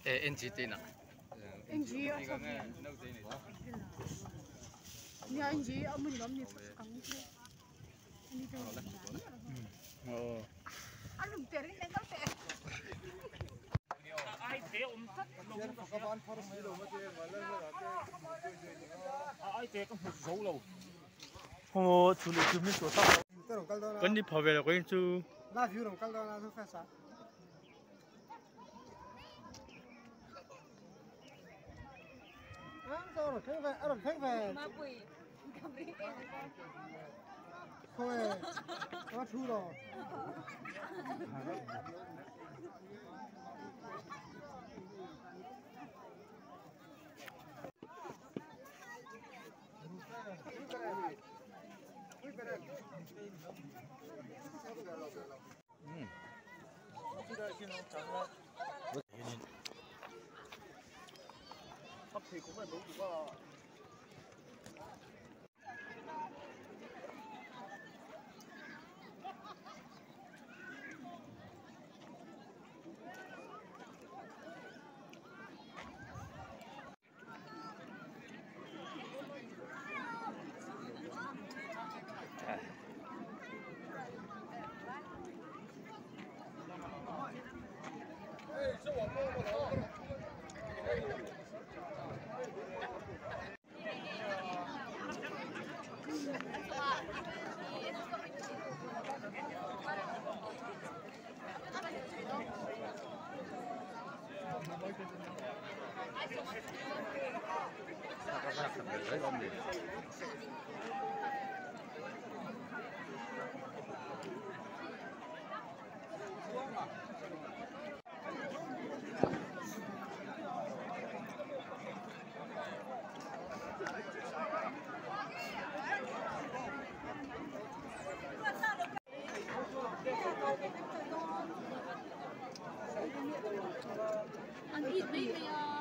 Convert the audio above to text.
NG te inah. NG a tha ve. Nia NG a hmun lawm ni ang chu. Ani te. A lum ter in kal te. Ai te awm tlat lo. Ai te ka hmu zo lo. Khaw chu leh chu min chu tak. Kan ni pha ve lo ka chu. La view rom kal dawn a chu fesa. An it mai mai a.